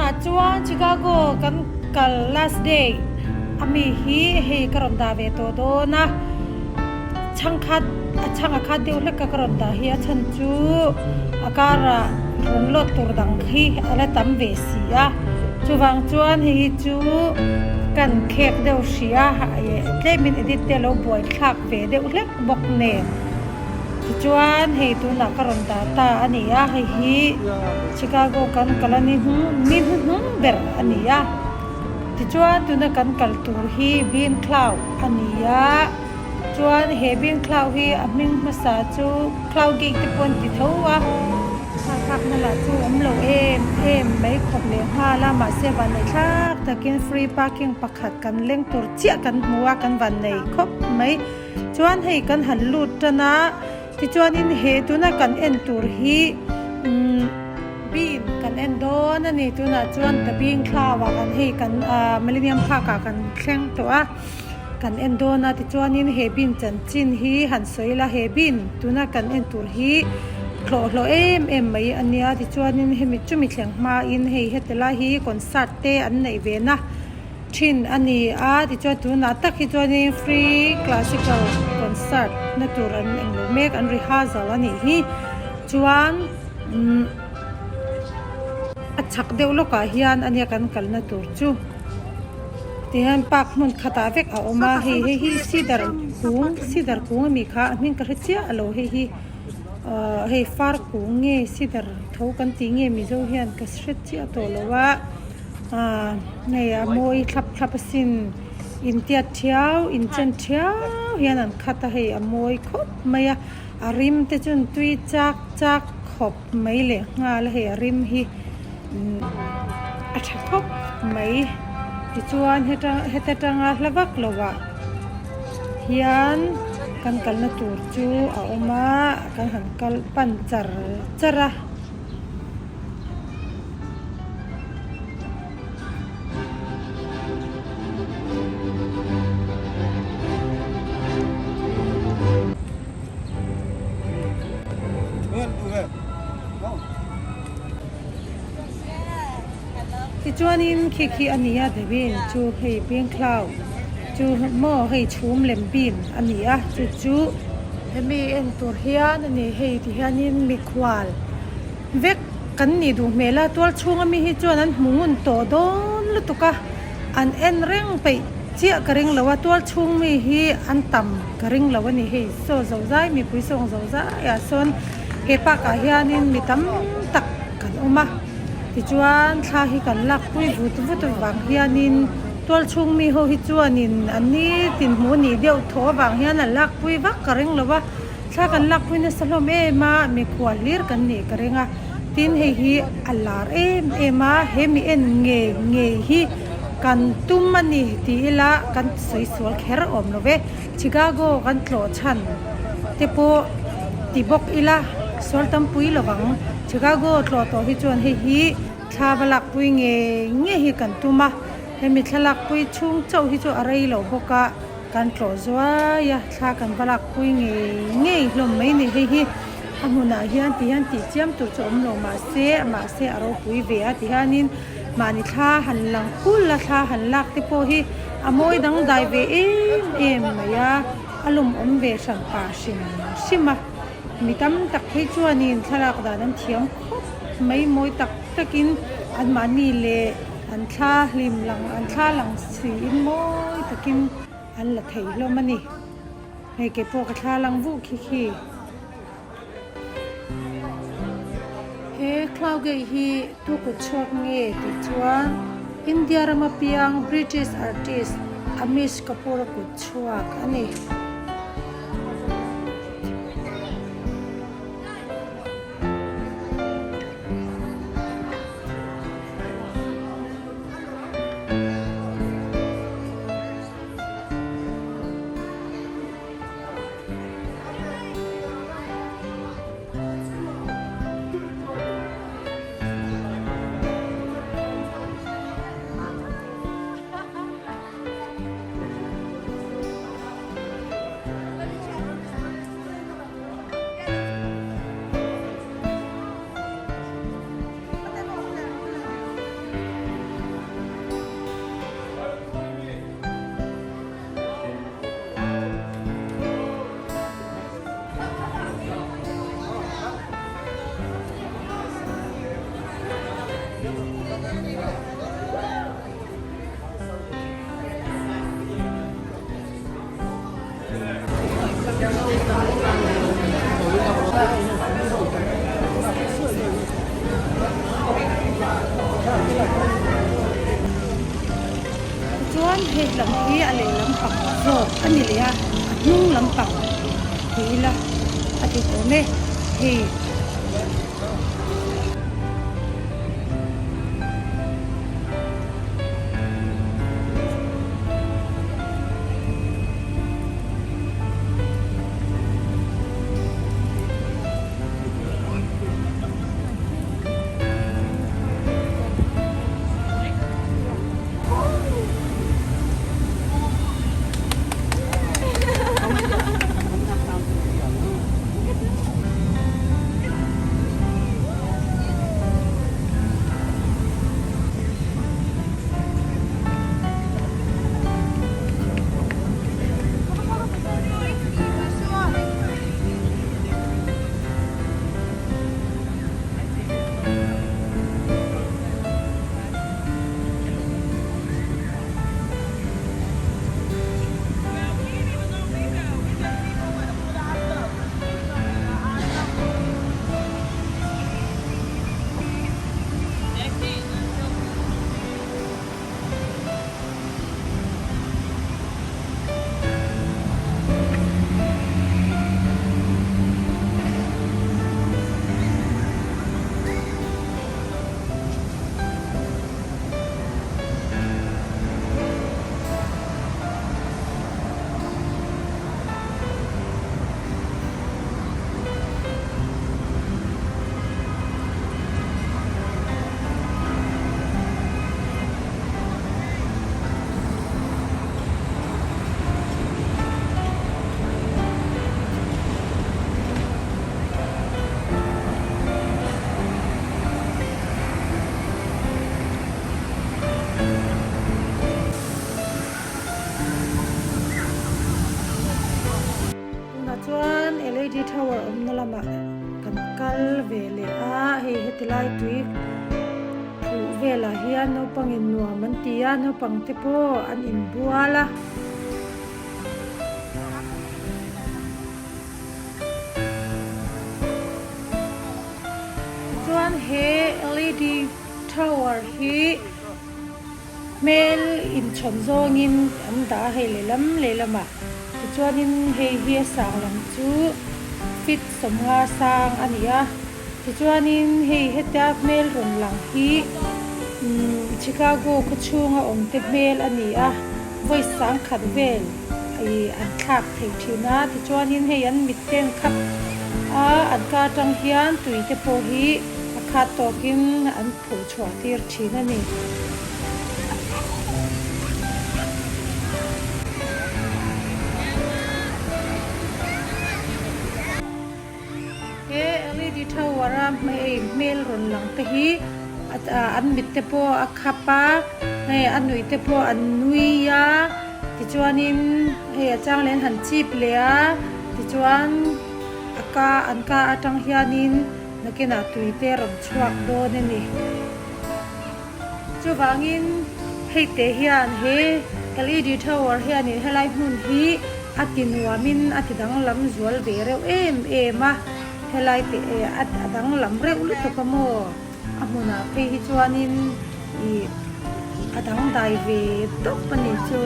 Tunah chuan Chicago kan kal last day a mi hi hei ka rawn dah ve tawh dawn a, chhangkhat a chhang a khat deuh hlek a ka rawn dah hi a chhan chu a karah rawn lawt tur dang hi a la tam ve si a, chuvang chuan hei hi chu kan khek deuh hrih a tlemin edit te a lo buaithlak ve deuh hlek bawk nen. Tichuan hei tunah ka rawn dah ta a ni a, hei hi Chicago kan kal a ni hnung ni hnuhnung ber a ni a. Tichuan tuna kan kal tur hi Bean Cloud a ni a, chuan he Bean Cloud hi a hming hmasa chu Cloud Gate te pawh an ti tho a. Thlakna lah chu awm lo em em mai khawp leh nghal a, mahse vanneih thlak takin free parking pakhat kan leng tur chiah kan hmu a, kan vannei khawp mai. Chuan hei kan han lut tan a, tichuanin he tuna kan en tur hi umm bean kan en dawn a ni. Tunah chuan the bean thlau ah kan hei kan ah Millennium Park ah kan thleng tawh a, kan en dawn a. Tichuanin he bean chanchin hi han sawi ila, he bean tuna kan en tur hi hlawh hlawh em em mai a nia. Tichuanin hemi chumi thleng hmain hei heti lai hi concert te an neih ve na. Thin a ni a, tichuan tunah tak hi chuanin free classical concert na tur an englo mek an rehearsal a nih hi chuan umm a chhak deuh lawkah hian a nia kan kalna tur chu tihian park hmun khatah vek a awm a hei hei hi cedar kung cedar kung a mi kha a hming ka hre chiah alo hei hi ahh hei far kung nge cedar tho kan tih nge mizo hian ka hre chiah tawh lo a. Aaa hei a mawi thlap thlap asin intiat thiau inchen thiau hian an khat a hei a mawi khawp mai a a rim te chuan tui chak chak khawp mai leh nghal a hei a rim hi umm a tha khawp mai tichuan heta heta tanga hla vak lo ah hian kan kalna tur chu a awm a kan han kal pan char char a. Tichuanin khi khi a ni a the bean chu hei bean cloud chu maw hei chhum lem bean a ni a chu chu hemi en tur hian a ni hei ti hianin mikhual. Vek kan nih duh hmel a, tual chhunga mi hi chuan an hmu ngun tawh dawn lutuk a, an en reng peih chiah ka ring lo a, tual chhung mi hi an tam ka ring lo a ni hei, saw zo zai mipui sawng zo zai ah sawn he park ah hianin mi tam tak kan awm a, tichuan thla hi kan lak pui vut vut vang hianin tual chhung mi ho hi chuanin an nitin hmuh nih deuh thaw avang hian an lak pui vak ka ring lo a. Thla kan lakpui nasa hlawm em a, mikhual hlir kan nih ka ring a, tin hei hi a lar em em a, he mi en ngei ngei hi kan tum a ni tih ila kan sawi sual kher awm lo ve, Chicago kan tlawh chhan te pawh ti bawk ila sual tam pui lo vang, Chicago tlawh tawh hi chuan hei hi thla va lakpui ngei ngei hi kan tum a, hemi thlalakpui chhung chauh hi chu a rei lo bawk a. Kan tlawh zuai a, thla kan va lak pui ngei ngei hlawm mai ni. Hei hi a hmunah hian ti hian tih chiam tur chu awm lo mahse mahse a ropui ve a ti hianin mahni thla han lang kul a thla han lak te pawh hi a mawi dangdai ve em em mai a, a lawmawm ve hran pah hrim hrim a. Mi tam tak phei chuanin thlalak dan an thiam khawp mai mawi tak takin anmahni leh an thla hlim lang an thla lang siin mawi takin an la thei hlawm a ni. Hei ke pawh ka thla lang vuh khi khi. He cloud gate hi tu kut chhuak nge tih chuan India rama piang British artist Amish Kapoor a kut chhuak a ni. Tichuan hei lam hi a lehlam pang zawk a ni leh a, a hnung lampang ti ila a dik awm e hei. Tunah chuan LED tower awmna lamah kan kal ve leh a, hei heti lai tui phuh velah hian naupangin nuam an ti a, naupang te pawh an inbual a. Tichuan he LED tower hi hmel inchhawn zawngin an dah a hei lehlam lehlamah tichuanin hei hi a sang lam chu feet 50 sang a ni a tichuanin hei hetia hmel rawn lang hi umm Chicago khaw chhunga awm te hmel a ni a vawi sangkhat vel ih an thlak thei thin a tichuanin hei an mit te an khap a an ka atang hian tui te pawh hi a khat tawkin an phuh chhuah tir thin a ni. He LED tower a hmei hmel rawn lang te hi an mit te pawh a khap a hei a nuih te pawh an nui a tichuanin hei a chang leh an han chip leh a tichuan a ka an ka atang hianin nakinah tui te a rawn chhuak dawn a ni. Chuvangin hei te hian he LED tower hianin helai hmun hi a ti nuamin a ti danglam zual ve reuh em em a, helai te a danglam reuh lutuk a maw a hmunah phei hi chuanin ih a dangdai ve tawp a ni chu.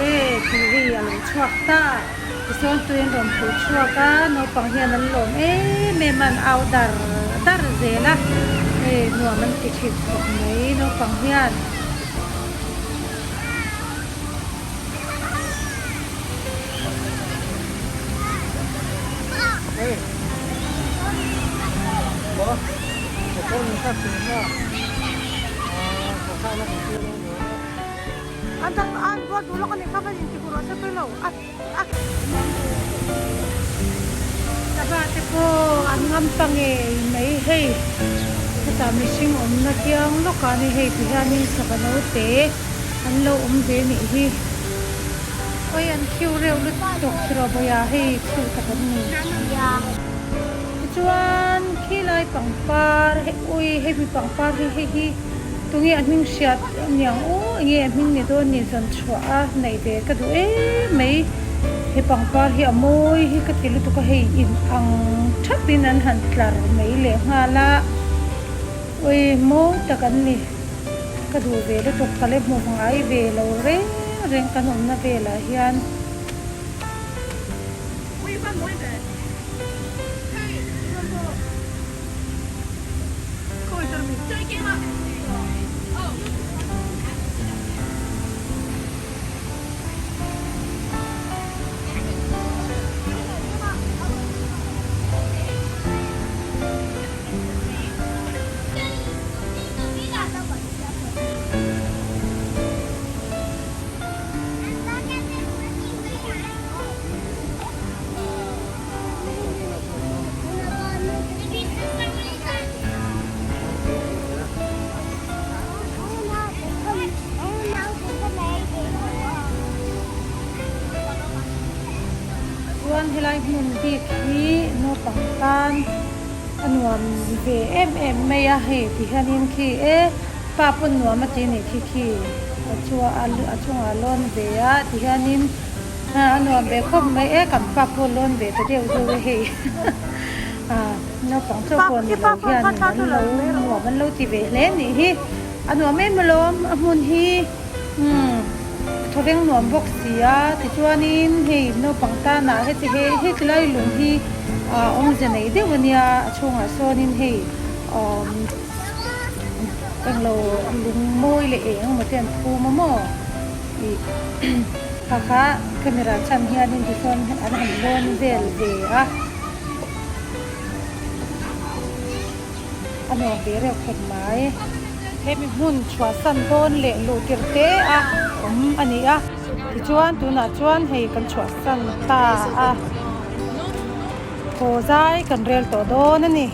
He tui hei a lo chhuak ta tichuan tui an rawn phuh chhuak a naupang hian an lawm em em a an au dar dar zel a hei nuam an ti thin khawp mai naupang hian. An ngam pa ngei mai hei hetah mihring awmna kiang lawkah ni hei ti hianin sava naute an lo awm ve nih hi. Oi an khiu reuh lutuk tiraw bawia hei khiu tak an ni. Tichuan khilai pangpar hei ui hemi pangpar hi hei hi tunge a hming hriat aniang aw enge a hming ni dawn ni zawn chhuah a neih ve ka duh em mai he pangpar hi a mawi hi ka ti lutuk a hei in ang thap in an han tlar mai leh nghal a ui mawi tak an ni ka duh ve lutuk ka la hmu ngai ve lo reng reng kan awmna velah hian. Chuan helai hmun bik hi naupang tan a nuam ve em em mai a hei ti hianin khi e pa pawn nuam a ti a nih khi khi a chungah a lawn ve a ti hianin. A nuam ve khawp mai e, kan pa pawh lawn ve ta deuh deuh e hei. Naupang chaw pawh ni lo hian an lo nuam an lo ti ve hle nih hi. A nuam em alawm a hmun hi umm thawveng nuam bawk si a, tichuanin hei naupang tanah heti hei heti lai lung hi awmze nei deuh a nia, a chhungah sawnin hei umm englo lung mawi leh eng emaw te an phum a maw. Ih kha kha camera chhan hianin tichuan an han lawn vel ve a, a nuam ve reuh khawp mai. Hemi hmun chhuahsan dawn leh luh tirh te a awm a ni a, tichuan tunah chuan hei kan chhuahsan ta a, thaw zai kan rel tawh dawn a ni.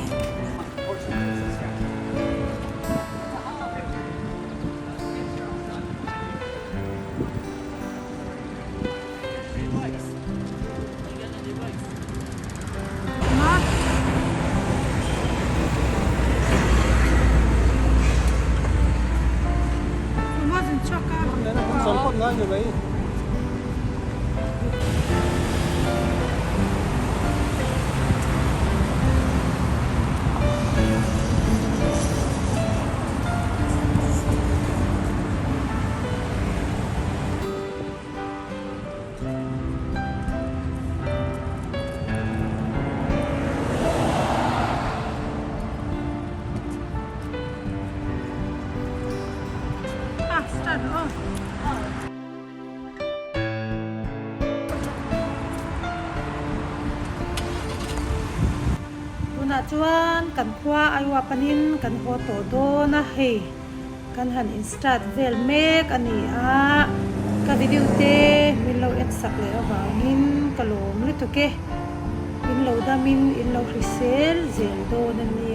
Tunah chuan kan khua Aiwa panin kan haw tawh dawn a hei kan han in start vel mek a ni a ka video te min lo en sak leh avangin ka lawm lutuk e in lo damin in lo hrisel zel dawn a nia.